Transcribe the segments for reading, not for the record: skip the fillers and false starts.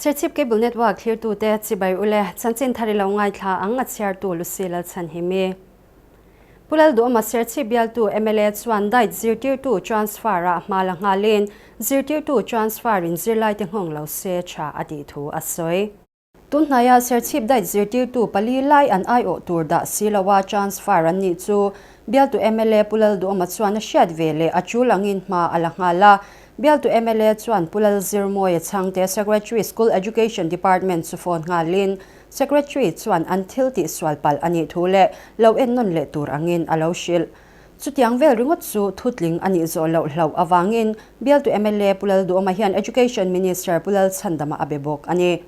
Serchhip Cable Network thlirtute chibai ule chanchin thar i lo ngaithla ang a chhiartu Lucy Lalchhanhimi. Pu Lalduhawma Serchhip bialtu mla chuan diet zirtirtu transfer ah hma la nghalin zirtirtu transfer in zirlaite nghawng lo se tha a tih thu a sawi. Tunhnaia Serchhip diet zirtirtu pali lai an aiawh tur dah si loa transfer an nih chu bialtu mla Pu Lalduhawma chuan a hriat ve leh a tul angin hma a la nghal a. Bialtu mla chuan Pu Lalzirmawia chhangte Secretary School Education Department chu phone nghalin Secretary chuan an thil tihsual palh a nih thu leh lo ennawn leh tur angin a lo hrilh. Chutiang vel ringawt chu thutling a nih zawh loh hlauh avangin bialtu mla Pu Lalduhawma hian Education Minister Pu Lalchhandama a be bawk a ni.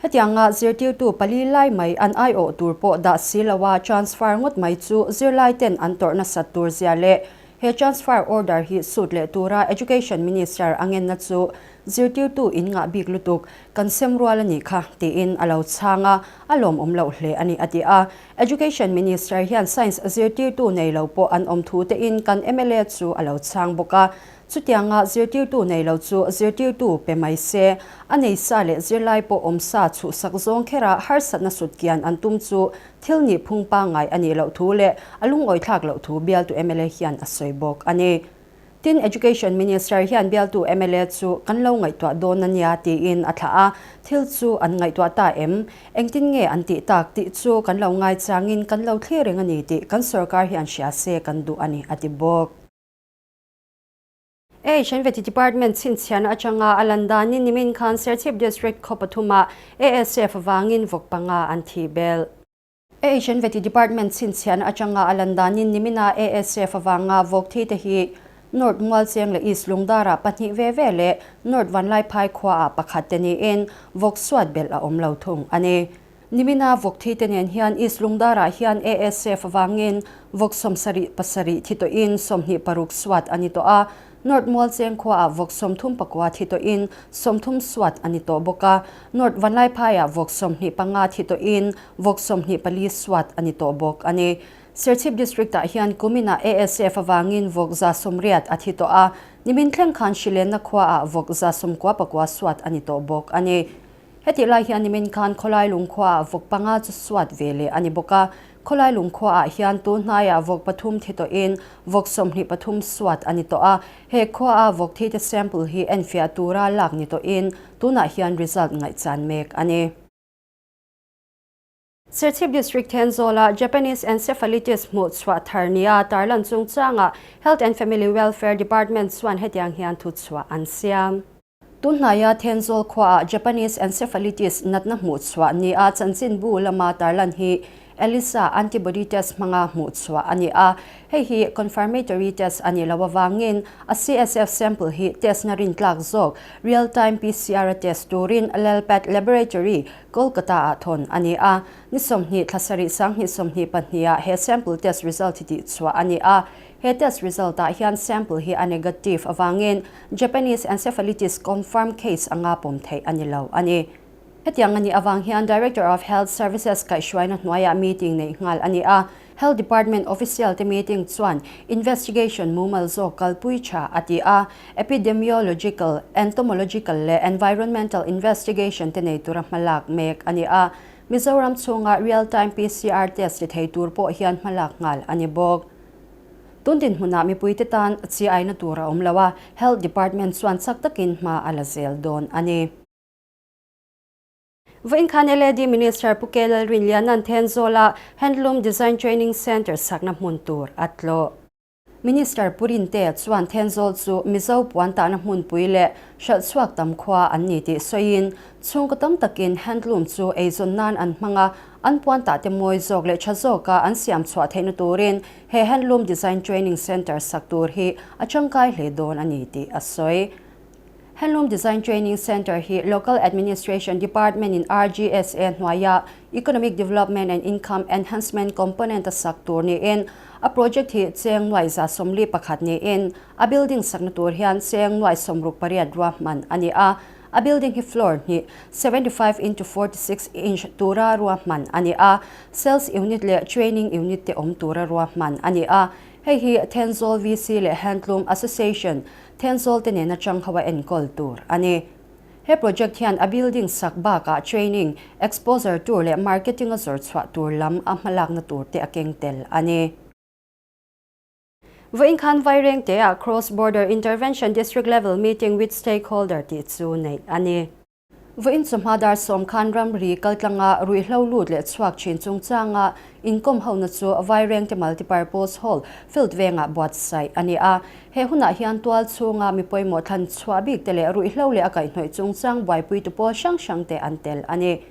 Hetianga zirtirtu pali lai mai an aiawh tur pawh dah si loa transfer ngawt mai chu zirlaiten an tawrh nasat tur zia leh he transfer order hi sut leh tura Education Minister a ngenna chu zirtirtu in ngah bik lutuk kan sem rual a nih kha tiin a lo chhang a, a lawmawm loh hle a ni a ti a. Education Minister hian Science zirtirtu nei lo pawh an awm thu tein kan mla chu a lo chhang bawk a. Chutianga zirtirtu nei lo chu zirtirtu pe mai se, a nei sa leh zirlai pawh awm sa chhuhsak zawng khera harsatna sutkian an tum chu thil nih phung pangngai a nih loh thu leh a lungawithlak loh thu bialtu mla hian a sawi bawk a ni. Tin, Education Minister hian bialtu mla chu kan lo ngaihtuah dawn a nia tiin a thlah a, thil chu an ngaihtuah ta em? Engtin nge an tih tak tih chu kan lo ngaichangin kan lo thlir reng a ni tih kan sorkar hian hria se kan duh a ni, a ti bawk. HNVT Department chhinchhiahna atanga a lan danin nimin khan Serchhip District khaw pathumah ASF vangin vawk panga an thih belh. HNVT Department chhinchhiahna atanga a lan danin nimina ASF vanga vawk thi te hi North Mualcheng leh East Lungdarah pahnih ve ve leh North Vanlaiphai khuaah pakhat te niin vawk suat belh a awm lo thung a ni. Nimina vawk thi te nen hian East Lungdarah hian ASF vangin vawk 77 thi tawhin 26 suat a ni tawh a, North Mualcheng khuaah vawk 39 thi tawhin 30 suat a ni tawh bawk a, North Vanlaiphaiah vawk 25 thi tawhin vawk 24 suat a ni tawh bawk a ni. Serchhip District-ah hian kuminah ASF avangin vawk 180 a thi tawh a, nimin thleng khan Hrilenna khuaah vawk 99 suat a ni tawh bawk a ni. Hetih lai hian nimin khan Khawlai lungkhuaah vawk panga chu suat ve leh a ni bawk a. Khawlai lungkhuaah hian tun hnaiah vawk pathum thi tawhin vawk 23 suat a ni tawh a. He khuaa vawk thite sample hi enfiah tura lak ni tawhin tunah hian result ngaihchan mek a ni. Serchhip District Thenzawla Japanese Encephalitis hmuh chhuah thar nia tarlan chungchangah Health and Family Welfare Department chuan hetiang hian thuchhuah an siam. Tunhnaia Thenzawl khuaah Japanese Encephalitis natna hmuh chhuah nia chanchinbu lama tarlan hi ELISA antibody test hmanga hmuh chhuah a ni a. Hei hi confirmatory test a nih loh avangin a CSF sample hi test na rintlak zawk real time PCR a test turin Lalpat Laboratory, Kolkata-ah thawn a ni a. Ni 20 thla sarih 2022 ah he sample test result hi tihchhuah a ni a. He test result ah hian sample hi a negative avangin Japanese encephalitis confirm case anga pawm theih a ni lo a ni. Hetiang a nih avang hian Director of Health Services kaihhruaina hnuaiah meeting neih nghal a ni a. Health Department official te meeting chuan investigation mumal zawk kalpui tha a ti a. Epidemiological, entomological leh environmental investigation te nei tura hmalak mek a ni a. Mizoram chhunga real time PCR test ti thei tur pawh hian hmalak nghal a ni bawk. Tun dinhmunah mipuite tan chiaina tur a awm lo a, Health Department chuan chak takin hma a la zel dawn a ni. Vawiin khan LAD Minister Pu K Lalrinliana'n Thenzawla Handloom Design Training Centre sakna hmun tur a tlawh. Minister Pu Rintea chuan Thenzawl chu Mizo puan tahna hmunpui leh hralh chhuak tam khua an ni tih sawiin, chhungkaw tam takin handloom chu eizawn nan an hmang a, an puan tahte mawi zawk leh tha zawka an siam chhuah theihna turin he Handloom Design Training Centre sak tur hi a tangkai hle dawn a ni tih a sawi. Handloom Design Training Centre hi Local Administration Department in RGSA hnuaia Economic Development and Income Enhancement Component a sak tur niin a project hi cheng nuai 41 niin a building sakna tur hian cheng nuai 68 ruahman a ni a. A building hi floor hnih, 75 into 46 inch, tura ruahman a ni a, sales unit leh training unit te awm tura ruahman a ni a. Hei hi Thenzawl VC leh Handloom Association, Thenzawl te nena chang ho a enkawl tur a ni. He project hian a building sak bakah training, exposure tur leh marketing a zawr chhuah tur lam a hmalakna tur te a keng tel a ni. Vawiin khan Vairengte ah Cross Border Intervention District Level Meeting with Stakeholder tih chu neih a ni. Vawiin chawhma dar 10 khan ramri kaltlanga ruihhlo lut leh chhuak thin chungchanga inkawm hona chu Vairengte Multipurpose Hall field vengah buatsaih a ni a. He hunah hian tual chhunga mi pawimawh thlan chhuah bik te leh ruihhlo leh a kaihhnawih chungchang buaipuitu pawl hrang hrang te an tel a ni.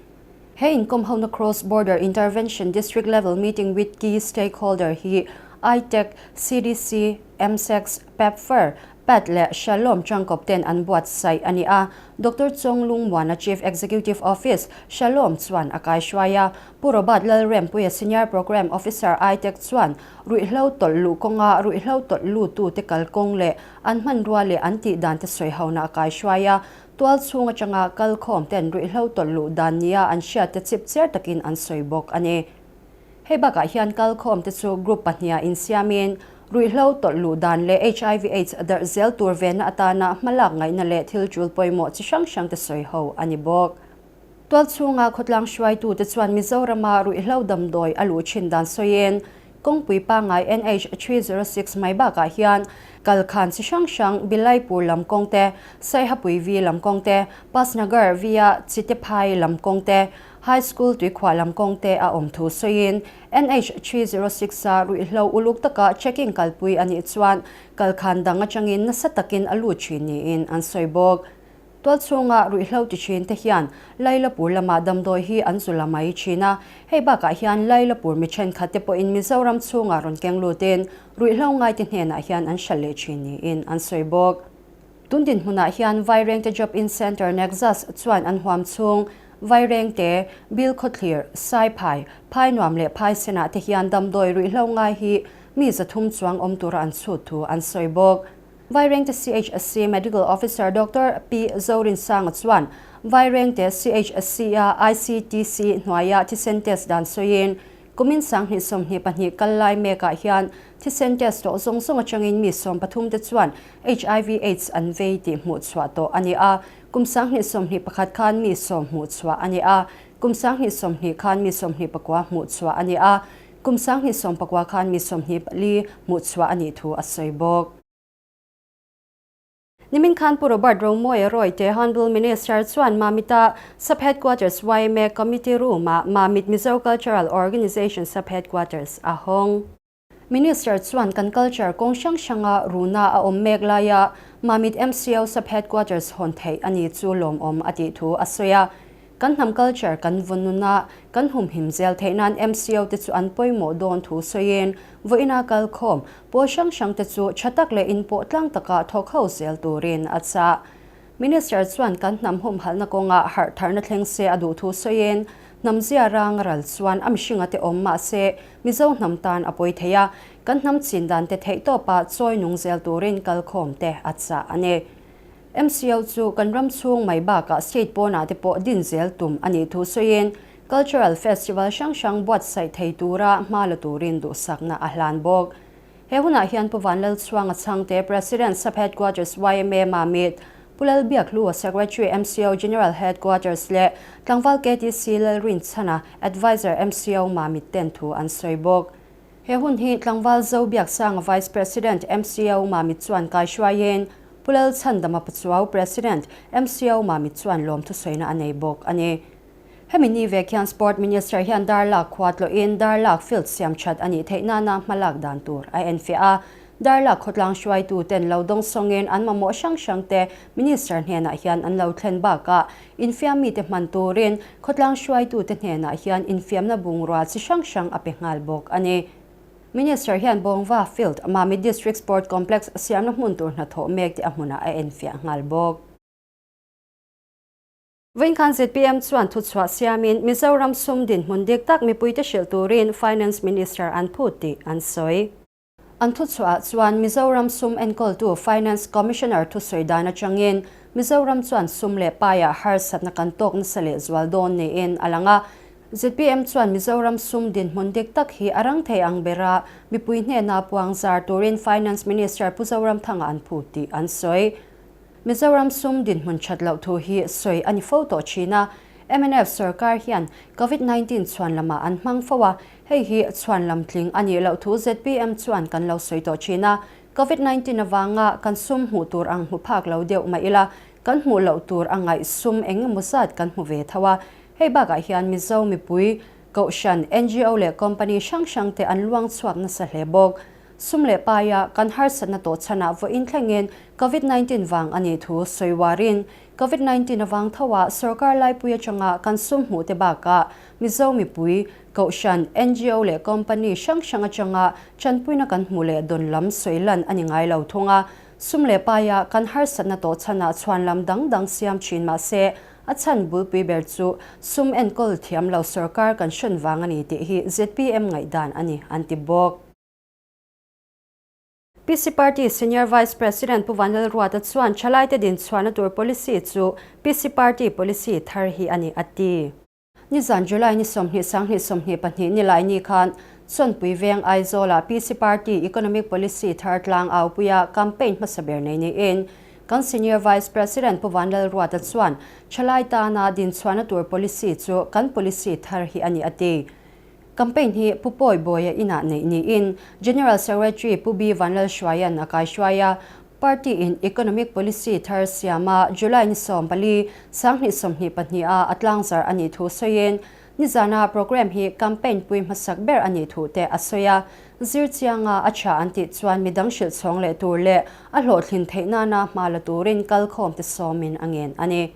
He inkawm hona Cross Border Intervention District Level Meeting with Key Stakeholder hi ITEC, CDC, MSEX, PEPFAR, Pat leh Shalom Changkawp ten an buatsaih a ni a. Doctor Chong Lungmuana Chief Executive Office, Shalom chuan a kaihruai a. Pu Robert Lalrempuia Senior Programme Officer ITEC chuan ruihhlo tawlh luh kawnga ruihhlo tawlh lutute kalkawng leh an hmanrua leh an tih dan te sawihona a kaihruai a. Tual chhung atanga kalkhawm ten ruihhlo tawlh luh dan nia an hriat te chip chiar takin an sawi bawk a ni. Hei bakah hian kalkhawm te chu group pahniha insiamin ruihhlo tawlh luh dan leh HIV Aids darh zel tur venna atana hmalak ngaihna leh thil tul pawimawh chi hrang hrang te sawi ho a ni bawk. Tual chhunga khawtlang hruaitute chuan Mizorama ruihhlo damdawi a luh thin dan sawiin kawngpui pangngai NH 306 mai bakah hian kalkhan chi hrang hrang Bilaipur lam kawng te, Saihapui V lam kawng te, Pasnagar via Chitephai lam kawng te, High School tuikhuah lam kawng te a awm thu sawiin NH 306 a ruihhlo uluk taka checking kalpui a nih chuan kalkhan dang atangin nasa takin a lut thin niin an sawi bawk. Tual chhunga ruihhlo ti thin te hian Lailapur lamah damdawi hi an zu la mai thin a, hei bakah hian Lailapur mi thenkhat te pawhin Mizoram chhunga rawn keng lutin ruihhlo ngaite hnenah hian an hralh leh thin niin an sawi bawk. Tun dinhmunah hian Vairengte Job In Centre Nexus chuan an huam chhung Vairengte, Bilkhawthlir, Saiphai, Phainuam leh Phaisenah te hian damdawi ruihhlo ngai hi mi 300 chuang awm tura an chhut thu an sawi bawk. Vairengte CHSC Medical Officer Doctor P. Zorinsanga chuan Vairengte CHSC a ICTC hnuaia thisen test dan sawiin kumin 2022 kal lai mekah hian thisen test tawh zawng zawng atangin mi 13 te chuan HIV AIDS an vei tih hmuh chhuah tawh a ni a. Kum 2021 khan mi 10 hmuh chhuah a ni a. Kum 2020 khan mi 29 hmuh chhuah a ni a. Kum 2019 khan mi 24 hmuh chhuah a nih thu a sawi bawk. Nimin khan Pu Robert Romawia Royte Honourable Minister chuan Mamita Sub Headquarters YMA Committee Room ah Mamit Mizo Cultural Organisation Sub Headquarters a hawng. Minister chuan kan culture kawng hrang hranga runa a awm mek laia Mamit MCO Sub Headquarters hawn theih a ni chu lawmawm a tih thu a sawi a. Kan hnam culture kan vawnuna kan humhim zel theih nan MCO te chu an pawimawh dawn thu sawiin vawiina kalkhawm pawl hrang hrang te chu tha tak leh inpawh tlang taka thawk ho zel turin a chah. Minister chuan kan hnam humhalhna kawnga harh tharna thleng se a duh thu sawiin hnam zia rang ral chuan a mihringa te awm mah se Mizo hnam tan a pawi thei a, kan hnam chin dan te theih tawpa chawi nung zel turin kalkhawm te a chah a ni. MCO chu kan ram chhung mai bakah state pawnah te pawh din zel tum a nih thu sawiin Cultural Festival hrang hrang buatsaih thei tura hma la turin duhsakna a hlan bawk. He hunah hian Pu Vanlalchhuanga Chhangte President Sub Headquarters YMA Mamit, Pu Lalbiakhlu Secretary MCO General Headquarters leh Tlangval KTC Lalrinchhana Advisor MCO Mamit ten thu an sawi bawk. He hun hi Tlangval Zo Biaksanga Vice President MCO Mamit chuan kaihruaiin Pu Lalchhandama Pachuau President MCO Mamit chuan lawm thusawiina a nei bawk a ni. Hemi ni vek hian Sport Minister hian Darlak khua tlawhin Darlak field siam that a nih theih nana hmalak dan tur a enfiah a. Darlak khawtlang hruaitu ten lo dawng sawngin an mamawh hrang hrang te Minister hnenah hian an lo thlen bakah infiam mite hman turin khawtlang hruaitu te hnenah hian infiamna bungrua chi hrang hrang a pe nghal bawk a ni. Minister hian Bawngva Field, Mamit District Sport Complex siamna hmun tur hnathawh mek te a hmunah a enfiah nghal bawk. Vawiin khan zpm chuan thuchhuah siamin Mizoram sum dinhmun dik tak mipuite hrilh turin Finance Minister an phut tih an sawi. An thuchhuah chuan Mizoram sum enkawltu Finance Commissioner thusawi dan atangin Mizoram chuan sum leh paiah harsatna kan tawk nasa leh zual dawn niin a lang a. Zpm chuan Mizoram sum dinhmun dik tak hi a rang thei ang bera mipui hnena puang zar turin Finance Minister Pu Zoramthanga an phut tih an sawi. Mizoram sum dinhmun that loh thu hi sawi a ni fo tawh thin a, mnf sorkar hian Covid 19 chhuan lamah an hmang fo a, hei hi chhuan lam tling a nih loh thu zpm chuan kan lo sawi tawh thin a. Covid 19 avanga kan sum hmuh tur ang hmu phak lo deuh mah ila, kan hmuh loh tur a ngaih sum eng emaw zat kan hmu ve tho a. Hei bakah hian Mizo mipui, Kohhran, ngo leh company hrang hrang te an luang chhuak nasa hle bawk. Sum leh paia kan harsatna tawh chhanah vawiin thlengin Covid 19 vang a nih thu sawi uarin, Covid 19 avang thoa sorkar laipui atanga kan sum hmuh te bakah Mizo mipui, Kohhran, ngo leh company hrang hrang atanga tanpuina kan hmuh leh dawn lam sawi lan a ni ngai lo thung a. Sum leh paia kan harsatna tawh chhanah chhuan lam dang dang siam thin mah se, a chhan bulpui ber chu sum enkawl thiam lo sorkar kan hrawn vang a ni tih hi zpm ngaihdan a ni, an ti bawk. PC Party Senior Vice President Pu Vanlalruata chuan thalaite dinchhuahna tur policy chu PC Party policy thar hi a ni, a ti. Nizan July ni 20 sanghnih 22 nilai ni khan Chawnpui Veng Aizawlah PC Party Economic Policy thar tlang aupuia campaign hmasa ber nei niin kan Senior Vice President Pu Vanlalruata chuan thalai tana dinchhuahna tur policy chu kan policy thar hi a ni a ti. Campaign hi Pu Pawi Bawia inah neih niin General Secretary Pu B Vanlalhruaia'n a kaihruai a, Party in Economic Policy thar siama July ni 14, 2022 a a tlangzar a nih thu sawiin, nizana programme hi campaign pui hmasak ber a nih thu te a sawi a. Zir chianga a tha an tih chuan midang hrilh chhawng leh tur leh a hlawhtlin theih nana hma la turin kalkhawm te sawmin a ngen a ni.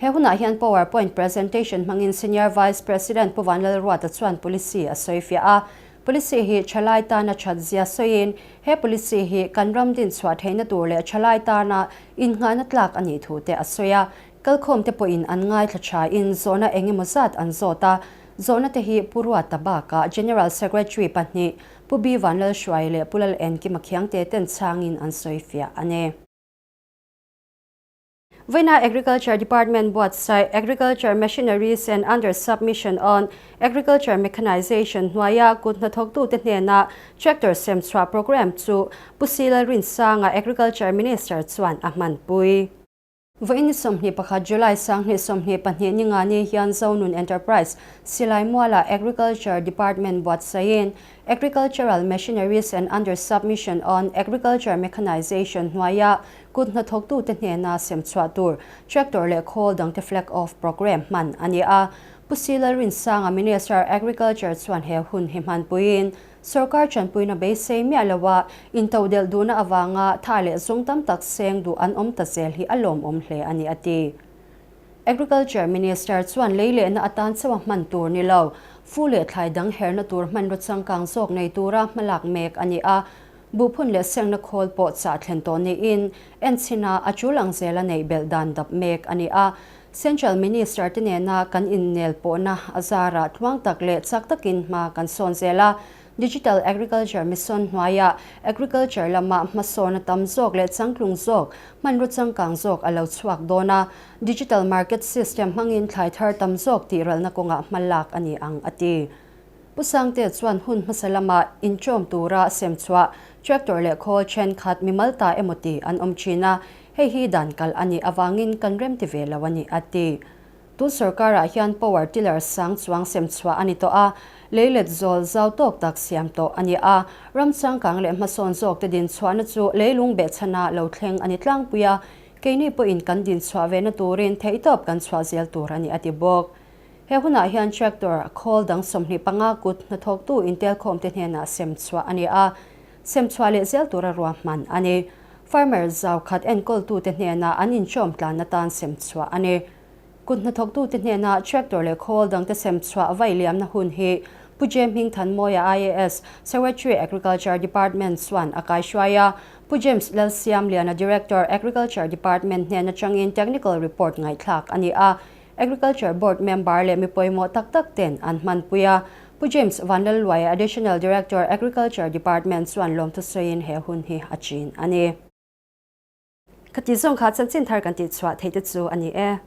He hunah hian power point presentation hmangin Senior Vice President Pu Vanlalruata chuan policy a sawi fiah a. Policy hi thalai tana that zia sawiin he policy hi kan ram din chhuah theihna tur leh thalai tana innghahna tlak a nih thu te a sawi a. Kalkhawm te pawhin an ngaithla thain zawhna eng emaw zat an zawt a. Zawhna te hi Pu Ruata bakah General Secretary pahnih Pu B Vanlalhruai leh Pu Lalenkima Khiangte ten chhangin an sawi fiah a ni. Vawiina Agriculture Department buatsaih Agriculture Machineries and Under Submission on Agriculture Mechanization hnuaia kut hnathawktute hnena Tractor sem chhuah programme chu Pu Sila Rinsanga Agriculture Minister chuan a hmanpui. Vawiin ni 21 July 2022 ni nga ni hian Zonun Enterprise Silai Mualah Agriculture Department buatsaihin Agricultural Machineries and Under Submission on Agriculture Mechanization hnuaia Kut hnathawktute hnena sem chhuah tur tractor leh khawl dangte flag off programme hman a ni a. Pu Si Lalrinsanga Minister Agriculture chuan he hun hi hmanpuiin sorkar tanpuina beisei miah loa intodelh duhna avanga tha leh zung tam tak seng duh an awm ta zel hi a lawmawm hle a ni a ti. Agriculture Minister chuan lei lehna atan chauha hman tur ni lo, fu leh thlai dang herna tur hmanraw changkang zawk nei tura hmalak mek a ni a. Buhphun leh sengna khawl pawh chah thlen tawh niin enchhina a tul ang zela neih belh dan dap mek a ni a. Central Minister te nena kan innel pawhna a zarah tluang tak leh chak takin hma kan sawn zel a. Digital Agriculture Mission hnuaiah Agriculture lama hmasawna tam zawk leh changtlung zawk, hmanraw changkang zawk a lo chhuak dawn a. Digital Market System hmangin thlai thar tam zawk tihralna kawngah hma lak a ni ang, a ti. Pu Sangte chuan hun hmasa lama inchawm tura sem chhuah tractor leh khawl thenkhat mimal ta emaw tih an awm thin a, hei hi dan kalh a nih avangin kan remti ve lo a ni, a ti. Tun sorkarah hian power tiller sang chuang sem chhuah a ni tawh a, leilet zawl zau tawk tak siam tawh a ni a, ram changkang leh hmasawn zawkte din chhuahna chu leilung behchhana lo thleng a ni tlangpui a, keini pawhin kan din chhuah vena turin theihtawp kan chhuah zel tur a ni, a ti bawk. He hunah hian tractor khawl dang 25 kut hnathawktu intelkhawmte hnenah sem chhuah a ni a, sem chhuah leh zel tura ruahman a ni. Farmer zau khat enkawltute hnenah an inchawm tlan atan sem chhuah a ni. Kut hnathawktute hnena tractor leh khawl dangte sem chhuah vaih liamna hun hi Pu J Hmingthanmawia IAS, Secretary Agriculture Department chuan a kaihruai a, Pu James Lalsiamliana Director Agriculture Department hnen atangin technical report ngaihthlak a ni a. Agriculture Board member leh mi pawimawh tak tak ten an hmanpui a. Pu James Vanlalluaia Additional Director Agriculture Department chuan lawmthu sawiin he hun hi a chin a ni. Khati zawng kha chanchin thar kan tihchhuah theih te chu a ni e.